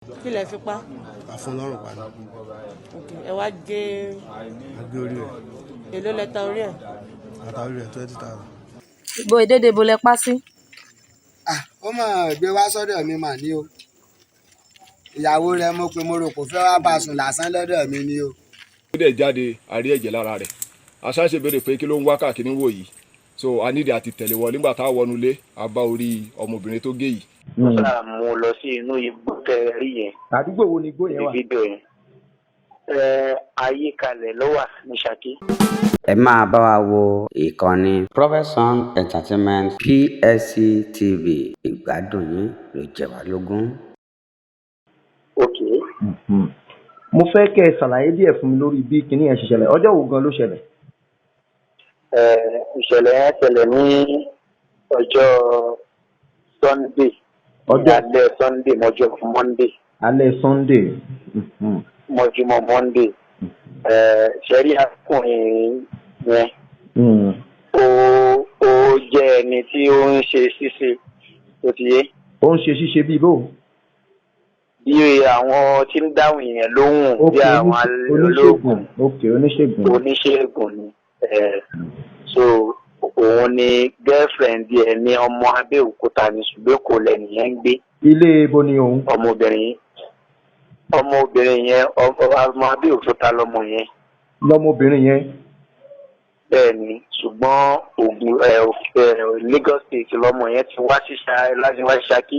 Kí lẹ fi pa? A fún lọ́rùn pa ni. Ok, ẹ wá gé? A gé orí rẹ̀. Èló lẹ ta orí ẹ̀? A ta orí rẹ̀ 20,000. Ibo ìdédé bo lẹ pa sí? Ah, ó mọ̀ gbé wá sọ́dọ̀ mi mà ní o. Ìyàwó rẹ̀ mo pé, mo rò kó fẹ́ wá bá a sùn lásán lọ́dọ̀ mi ni o. Ó dẹ̀ jáde, a rí ẹ̀jẹ̀ lára rẹ̀. Aṣáṣe béèrè pé kí ló ń wá káàkiri wò yìí, so a nídìí àti tẹ̀lé wọlé. Nígbà tá a wọnú ilé, a bá orí ọmọbìnrin tó gé yìí. Wọ́n sáà mú un lọ sí inú igbó tẹ rí yẹn. Àdúgbò wo ni igbó yẹn ní wà? Fídíò yẹn, Ayékalẹ̀ ló wà ní Ṣakí. Ẹ máa bá wa wo ìkànnì Profession Entertainment PSC TV. Ìgbádùn yín ló jẹ wá lógún. Ok. Mo fẹ́ kẹ́ ẹ ṣàlàyé díẹ̀ fún mi lórí bí kinní yẹn ṣe ṣẹlẹ̀. Ọjọ́ wo gan ló ṣẹlẹ̀? Ìṣẹ̀lẹ̀ yẹn ṣẹlẹ̀ ní ọjọ́ Sunday. Ọjọ́? Alẹ́ Sunday mọ́jú Monday. Alẹ́ Sunday. Mọ́júmọ́ Monday. Ṣẹ́rí arákùnrin yẹn, ó jẹ́ ẹni tí ó ń ṣe ṣíṣe tó ti yé. Ó ń ṣe ṣíṣe bíi bó? Bí àwọn tí ń dáhùn yẹn lóhùn, bí àwọn olóògùn. Oníṣègùn, ok, oníṣègùn. Oníṣègùn ni. So òun ni girlfriend ẹ ní ọmọ Abẹ́òkúta ní, ṣùgbọ́n kò lẹ́nìyẹn ń gbé. Ilé ibo ni òun? Ọmọbìnrin yẹn, ọmọ Abẹ́òkúta lọmọ yẹn. Lọmọbìnrin yẹn? Bẹ́ẹ̀ ni, ṣùgbọ́n Ògùn ẹ ẹ Lagos State lọmọ yẹn ti wá sí láti wá sí Ṣakí.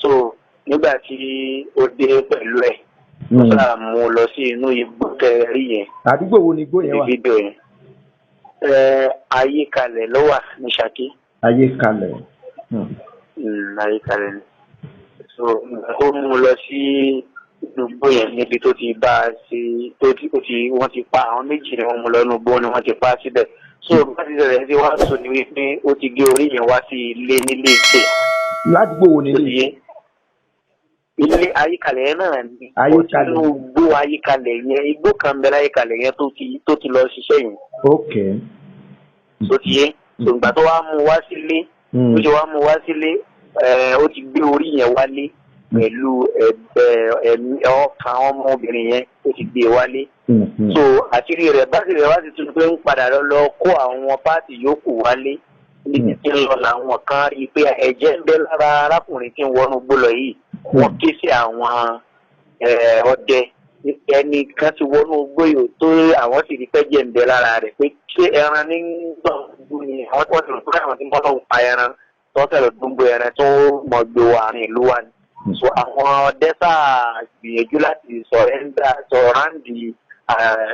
So nígbà tí ó dé pẹ̀lú ẹ̀, ó sáà mú un lọ sí inú igbó tẹ rí yẹn. Àdúgbò wo ni igbó yẹn ní wà? Fídíò yẹn, Ayékalẹ̀ ló wà ní Ṣakí. Ayékalẹ̀. Ayékalẹ̀ ni. So ó mú un lọ sí inú igbó yẹn níbi tó ti bá a ṣe tó ti ó ti wọ́n ti pa àwọn méjì ni wọ́n mú lọ inú igbó ni wọ́n ti pa á síbẹ̀. So bá ti ṣẹlẹ̀ sí wàá sùn ní wípé ó ti gé orí yẹn wá sí ilé nílé ìtẹ̀. Ládùúgbò wo ni Ó ilé? ti yé, ilé Ayékalẹ̀ yẹn náà ni. Ayékalẹ̀. Inú igbó Ayékalẹ̀ yẹn, igbó kan bẹ láyékalẹ̀ yẹn tó ti lọ ṣiṣẹ́ yẹn. Tó ti yé, so ìgbà tó wá mú wá sílé, ó ṣe wá mú wá sílé, ó ti gbé orí yẹn wálé pẹ̀lú ẹ̀mí ọkàn ọmọbìnrin yẹn, ó ti gbé e wálé. So àṣírí rẹ̀ bá sì rẹ̀ wá sí tuntun pé ń padà lọ kó àwọn parts yòókù wálé. Níbi tí ń lọ làwọn kan rí i pé ẹ̀jẹ̀ ń bẹ lára arákùnrin tí ń wọnú gbó lọ yìí. Wọ́n ké sí àwọn ọdẹ, ẹnì kan ti wọnú igbó yìí tó, àwọn sì rí pẹ́jẹ̀ ń bẹ lára rẹ̀, pé ṣé ẹran ní gbọ̀ngbò ni àwọn tó ti rò pé àwọn tí ń bọ́ lọ́wọ́ pa ẹran tó tẹ̀lé dúnbò ẹran tó mọ̀ gbé wọ àárín ìlú wa ni. So àwọn ọdẹ sáà gbìyànjú láti surround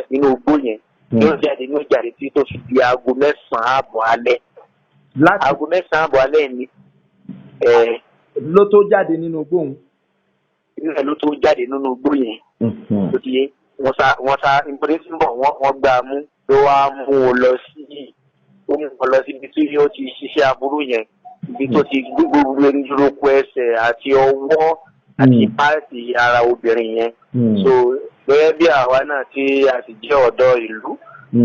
inú igbó yẹn, yóò jáde ní ó jáde tí tó fi di aago 9:30 alẹ́. Láti Aago 9:30 alẹ́ ni. Ló tó jáde nínú igbó òun? Nílẹ̀ ló tó jáde nínú igbó yẹn. Tó ti yé, wọ́n sá nítorí tí ń bọ̀, wọ́n gbá a mú, ló wá mú un lọ sí ó mú un lọ síbi tí ó ti ṣiṣẹ́ aburú yẹn, ibi tó ti gbogbo ìdúrókò ẹsẹ̀ àti ọwọ́ àti parts ara obìnrin yẹn. So gẹ́gẹ́ bí àwa náà tí a sì jẹ́ ọ̀dọ́ ìlú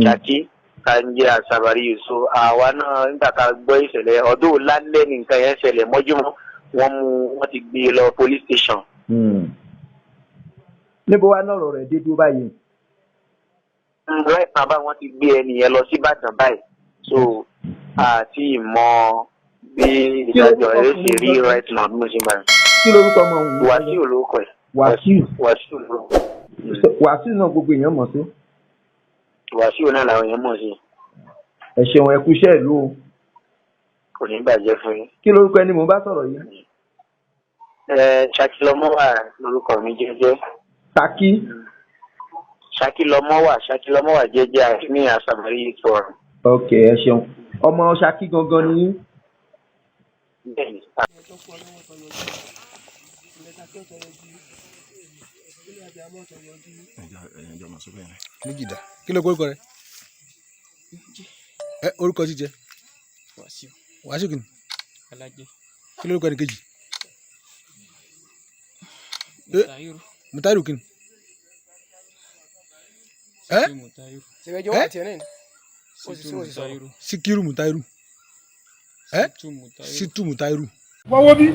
Ṣakí ká ń jẹ́ àṣàbàrí yìí, so àwa náà nígbà tá a gbọ́ ìṣẹ̀lẹ̀ ọdún lálẹ́ ní nǹkan yẹn ṣẹlẹ̀ mọ́júmọ́, wọ́n mú, wọ́n ti gbé e lọ police station. Níbo wá lọ́rọ̀ rẹ̀ dé dúró báyìí? Right now báyìí, wọ́n ti gbé ẹni yẹn lọ sí Ìbàdàn báyìí, so àti ìmọ̀ bí ìdájọ́ rẹ̀ ṣe rí right now bí mo ṣe máa. Kí lorúkọ ọmọ òun? Wàsíù lórúkọ ẹ̀. Wàsíù? Wàsíù lórúkọ. Wàsíù náà gbogbo èèyàn mọ̀ sí? Wàsíù náà làwọn èèyàn mọ̀ sí. Ẹ ṣeun, ẹ kú iṣẹ́ ìlú o. Kò ní bàjẹ́ fún yín. Kí lorúkọ ẹni mò ń bá sọ̀rọ̀ yìí? Ẹ Ṣakílọmọ wà lórúkọ mi jẹ́jẹ́. Ṣakí? Ṣakílọmọ wà jẹ́jẹ́ àti ní àṣàbàrí forum. Ok, ẹ ṣeun. Ọmọ Ṣakí gangan ni yín? Bẹ́ẹ̀ni. Ilẹ̀ tó kú ọlọ́wọ́ tó yọjú, ilẹ̀ takẹ́ tó yọjú, ilẹ̀ abiyamọ tó yọjú. Méjìdá, kí ló kọ orúkọ rẹ? Ẹ orúkọ jíjẹ? Wàsíù. Wàásù kìnnì. Alájẹ. Kí lórúkọ ẹnì kejì? Mutayiru. Mutairu kìnnì ẹ? Sikiru Mutayiru. Ẹ? Sikiru Mutayiru. Sikiru Mutairu ẹ? Situ Mutayiru. Situ Mutairu. Wọ́wọ́ bí.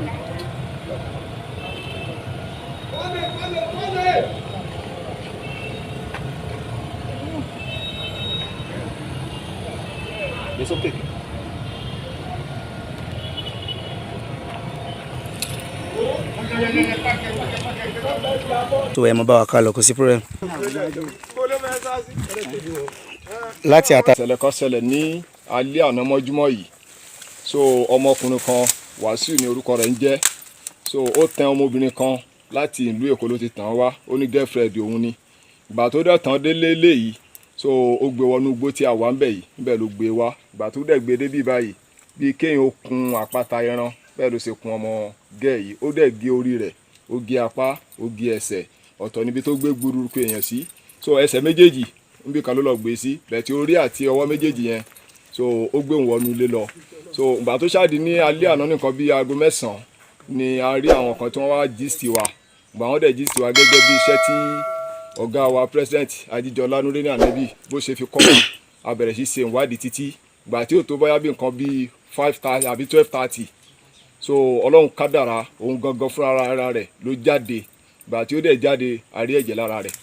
Tó ẹ mọ bá wa ká lọ, kò sí problem. Láti àtà. Ìṣẹ̀lẹ̀ kan ṣẹlẹ̀ ní alẹ́ àná mọ́júmọ́ yìí. So ọmọkùnrin kan, Wàsíù ní orúkọ rẹ̀ ń jẹ́. So ó tẹ ọmọbìnrin kan láti ìlú Èkó ló ti tàn wá, ó ní girlfriend òun ni. Ìgbà tó dẹ̀ tán délé léyìí, so ó gbé wọnú igbó tí a wà ń bẹ̀ yìí, níbẹ̀ ló gbé wá. Ìgbà tó dẹ̀ gbé débí báyìí, bíi kéèyàn ó kun àpáta ẹran, bẹ́ẹ̀ ló ṣe kun ọmọ gẹ́ẹ̀ yìí. Ó dẹ̀ gé orí rẹ̀, ó gé apá, ó gé ẹsẹ̀. Ọ̀tọ̀ níbi tó gbé gbúrúkú èèyàn sí. So ẹsẹ̀ méjèèjì níbi kan ló lọ gbé sí, bẹ̀tí orí àti ọwọ́ méjèèjì yẹn, so ó gbé òun wọnú ilé lọ. So ìgbà tó ṣáàdì ní alẹ́ àná nìkan bíi aago 9 ni a rí àwọn kan tí wọ́n wá gist wa. Ìgbà wọ́n dẹ̀ gist wa gẹ́gẹ́ bí iṣẹ́ tí ọ̀gá wa President Ajíjọlá Nureni Ànábì bó ṣe fi kọ́ wa, a bẹ̀rẹ̀ sí ṣe ìwádìí títí ìgbà tí ò tó bóyá bí nǹkan bíi 5:30 àbí 12:30. So Ọlọ́run kádàrá, òun gangan fúnra ara rẹ̀ ló jáde. Ìgbà tí ó dẹ̀ jáde, a rí ẹ̀jẹ̀ lára rẹ̀.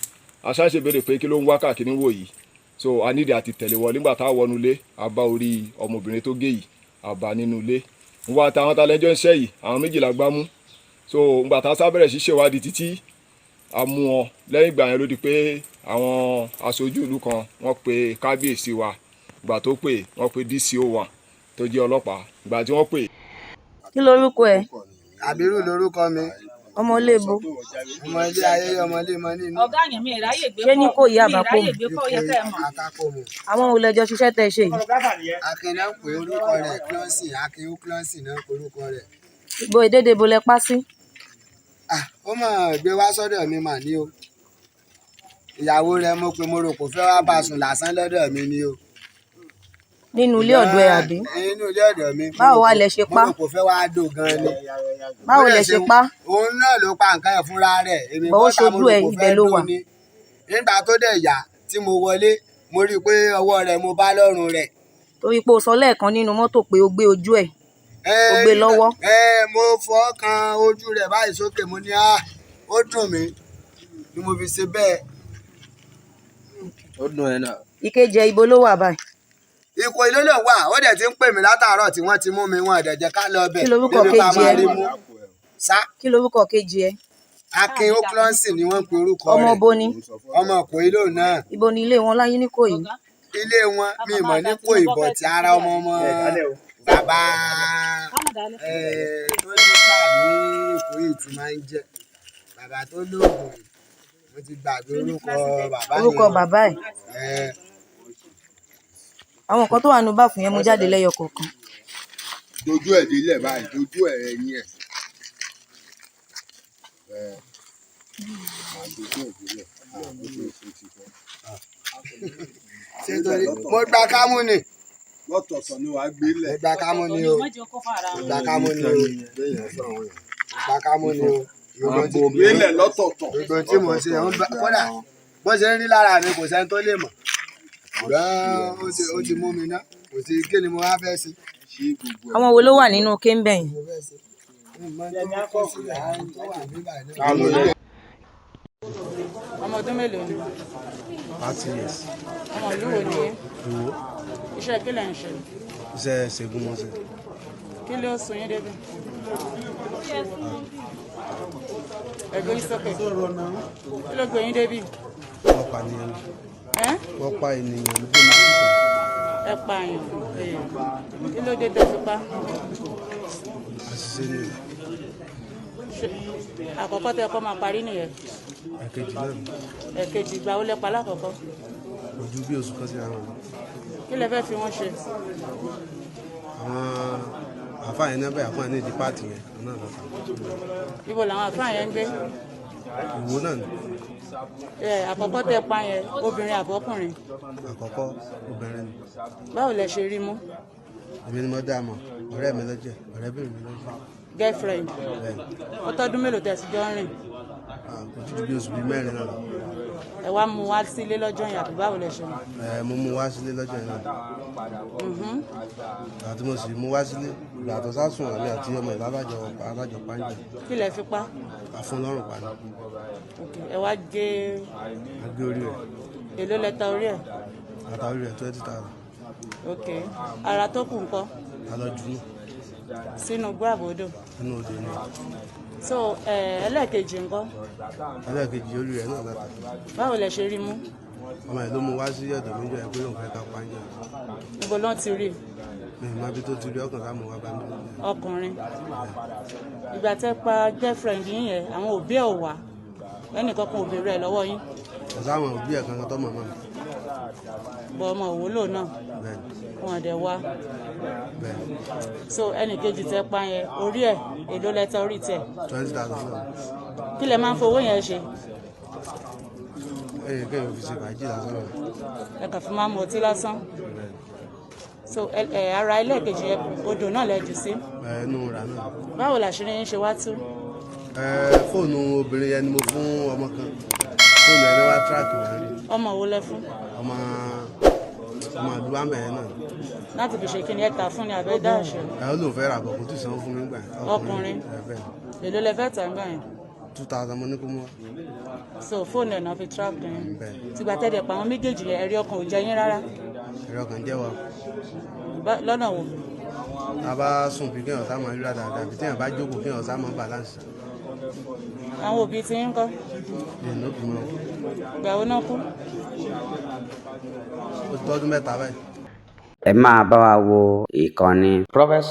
Aṣáṣe béèrè pé kí ló ń wá káàkiri wò yìí. So a nídìí àti tẹ̀lé wọlé. Nígbà tá a wọnú ilé, a bá orí ọmọbìnrin tó gé yìí, a bá nínú ilé. Nwa àtàwọn talẹ́jọ́ ń ṣẹ́ yìí, àwọn méjìlá gbá mú. So ìgbà tá a sá bẹ̀rẹ̀ sí ṣèwádìí títí a mú wọn. Lẹ́yìn ìgbà yẹn ló di pé àwọn aṣojú ìlú kan wọ́n pe kábíyèsí wa. Ìgbà tó pè wọ́n pe DCO wa tó jẹ́ ọlọ́pàá. Ìgbà tí wọ́n pè. Kí lorúkọ ẹ? Àbírù lorúkọ mi. Ọmọ ilé ibo? Ọmọ ilé ayé, ọmọ ilé mọ nínú. Ọ̀gá yẹn mi ìráyè gbé. Ṣé ní kò yí àbápò mi ìráyè gbé kọ́ yẹ kẹ́ ẹ mọ̀. Àtakò mọ̀. Àwọn olè jọ ṣiṣẹ́ tẹ́ ẹ ṣe yìí? Akin náà pé orúkọ rẹ̀ Klọ́sì, Akin ó Klọ́sì náà pé orúkọ rẹ̀. Ibo ìdédé bo lẹ pa sí? Ó mà gbé wá sọ́dọ̀ mi mà ní o. Ìyàwó rẹ̀ mo pé mo rò kò fẹ́ wá bá a sùn lásán lọ́dọ̀ mi ni o. Nínú ilé ọ̀dọ̀ ẹ àbí? Nínú ilé ọ̀dọ̀ mi. Báwo wá lẹ ṣe pa? Mo rò kò fẹ́ wá dò gan ni. Báwo lẹ ṣe pa? Òun náà ló pa nǹkan ẹ̀ fúnra rẹ̀. Èmi Bọ̀ ó bọ́ta mo ṣojú rò ẹ, kò ibẹ̀ fẹ́ ló dò wà. ni. Nígbà tó dẹ̀ yá tí mo wọlé, mo rí i pé ọwọ́ rẹ̀ mo bá lọ́rùn rẹ̀. Torí pé o sọ lẹ́ẹ̀kan nínú mọ́tò pé o gbé ojú ẹ̀, o gbé lọ́wọ́. Mo fọ́ kan ojú rẹ̀ báyìí sókè, mo ní ó dùn mí ni mo fi ṣe bẹ́ẹ̀. Ó dùn ẹ náà. Ìkejì ẹ ibo ló wà báyìí? Ìkòyí ló lè wà, ó dẹ̀ ti ń pè mí látàárọ̀ tí wọ́n ti mú mi, wọn dẹ̀ jẹ́ ká lọ bẹ̀. Kí lorúkọ Débi pa kejì máa ẹ? rí mú. Sá. Kí lorúkọ kejì ẹ? Akin Oklọ́sì ni wọ́n ń pe orúkọ Ọmọ rẹ̀. ibo ni? Ọmọ Ìkòyí lòun náà. Ibo ni ilé wọn láyé ní Ìkòyí? Ilé wọn mi mọ̀ ní Ìkòyí bọ̀ tí ara ọmọ ọmọ bàbá tó ní káà ní Ìkòyí tí máa ń jẹ́. Bàbá tó lóògùn, mo ti gbàgbé orúkọ bàbá yẹn. Orúkọ bàbá ẹ̀. Àwọn nǹkan tó wà nínú báàfù yẹn mú jáde lẹ́yọ kọ̀ọ̀kan. Dojú ẹ̀ délẹ̀ báyìí, dojú ẹ̀ ẹ̀yìn ẹ̀. Ṣé torí mo gba kámú ni? Lọ́tọ̀ọ̀tọ̀ ni wàá gbé lẹ̀. Mo gba kámú ni o. Mo gba kámú ni o. Mo gba kámú ni o. Àbò gbélẹ̀ lọ́tọ̀ọ̀tọ̀. Gbogbo tí mo ṣe, kódà bó ṣe ń rí lára mi kò sẹ́ni tó lè mọ̀. Ṣùgbọ́n ó ti mú mi ná. Kò sí kí ni mo wá fẹ́ ṣe. Àwọn wo ló wà nínú kéńbẹ̀ yẹn? Ọmọ ọdún mélòó ni? 30 years. Ọmọ ìlú wo ni yín? Ìwó. Iṣẹ́ kí lẹ̀ ń ṣe? Iṣẹ́ ṣègùn mo ṣe. Kí ló sún yín débi? Ẹ gbé yín sókè. Kí ló gbé yín débi? Wọ́n pa ènìyàn ni. Ẹ́? Wọ́n pa ènìyàn ní bómi kíkà. Ẹ pààyàn. Kí ló dé tẹ́ fi pa? Àṣìṣe ni. Àkọ́kọ́ tẹ́ kọ́ máa parí nìyẹn. Ẹ̀kejì náà ni. Ẹ̀kejì, ìgbà wo lẹ pa lákọ̀ọ́kọ́? Kò ju bí oṣù kan síra wọn lọ. Kí lẹ fẹ́ fi wọ́n ṣe? Àwọn àfáà yẹn náà bẹ̀rẹ̀ àfáà ní ìdí páàtì yẹn, àwọn náà lọ fà. Ibo làwọn àfáà yẹn ń gbé? Ìwó náà ni. Àkọ́kọ́ tẹ́ pa yẹn, obìnrin àbọ́kùnrin? Àkọ́kọ́ obìnrin ni. Báwo lẹ ṣe rí mú? Èmi ni mo dá a mọ̀, ọ̀rẹ́ mi ló jẹ́, ọ̀rẹ́bìnrin mi ló jẹ́. Girlfriend. Bẹ́ẹ̀ni. Ó tọ́dún mélòó tẹ́ sì jọ ń rìn? Kò tí ju bí oṣù bíi mẹ́rin náà lọ. Ẹ wá mú wá sílé lọ́jọ́ yẹn, àbí báwo lẹ ṣe mọ̀? Ẹ, mo mú wá sílé lọ́jọ́ yẹn náà. Àti mo sì mú wá sílé ìgbà tó sásùn, àmì àti ọmọ ìlàbàjọ alájọ pàǹjọ. Kí lẹ fi pa? Àfúnlọ́rùn pa ni. Ok, ẹ wá gé? A gé orí rẹ̀. Èló lẹ ta orí ẹ̀? Àtà orí rẹ̀ 20,000. Ok, ara tó kù ńkọ́? A lọ jù ú nù. Sínú igbó àbòdò? Nínú odò ni. So ẹ ẹlẹ́ẹ̀kejì ńkọ́? Ẹlẹ́ẹ̀kejì, orí rẹ̀ náà láta. Báwo lẹ ṣe rí mú? Ọmọ ẹ̀ ló mú wá sí ọ̀dọ̀ mi jọ ẹ pé òun fẹ́ ká pàǹjọ. Níbo ló ti rí? Mi ì mọ ibi tó ti rí, ọkàn sáà mú wá bá mi. Ọkùnrin. Ìgbà tẹ́ pa girlfriend yín yẹn, àwọn òbí ẹ̀ ò wá, ẹnìkan kan ò béèrè ẹ̀ lọ́wọ́ yín? Kò sáwọn òbí ẹ̀ kankan tó mọ̀ mọ́ mi. Bọ ọmọ òwúlò náà? Bẹ́ẹ̀ ni. Wọn dẹ̀ wá? Bẹ́ẹ̀ ni. So ẹnì kejì tẹ́ pa yẹn, orí ẹ̀, èló lẹ ta orí tẹ̀? 20,000 náà. Kí lẹ máa ń fowó yẹn ṣe? Ẹ̀yìn kẹ́yìn fi ṣe fàájì lásán náà. Ẹ kàn fi máa ń mọtí lásán. So ẹ ara ẹlẹ́ẹ̀kejì yẹn, odò náà lẹ jù sí? Ẹ, inú rà náà. Báwo làṣírí yín ṣe wá tú? Ẹ, fóònù obìnrin yẹn ni mo fún ọmọ kan, fóònù ẹni wá track rẹ̀ rí. Ọmọ wo lẹ fún? Ọmọ àdúrà mẹ́rin náà. Láti fi ṣe kí ni? Ẹ tà fún ni àbẹ dáàṣẹ? Ẹ, ó lóun fẹ́ rà bọ̀, kò tí ì sanwó fún mi gbà yẹn. Ọkùnrin? Ẹ, bẹ́ẹ̀. Èló lẹ fẹ́ tà ń gbà yẹn? 2,000 mo ní kó mú wá. So fóònù ẹ̀ náà fi track yín? Bẹ́ẹ̀. Tìgbà tẹ́lẹ̀ pa àwọn méjèèjì yẹn, ẹ̀rí ọkàn ò jẹ yín rárá? Ẹ̀rọ kan jẹ́ wa. Lọ́nà wo? Tá a bá sùn bí kéèyàn sá máa ríra dáadáa, bí téèyàn bá jókòó kéèyàn sá máa balance. Àwọn òbí ti ń kọ́? Lè ní òbí mọ́. Ìgbà wo náà kú? Ó ti tọ́dún 3 báyìí. Ẹ máa bá wa wo ìkànnì Prophet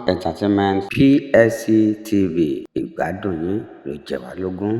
Entertainment PSC TV. Ìgbádùn yín ló jẹ wá lógún.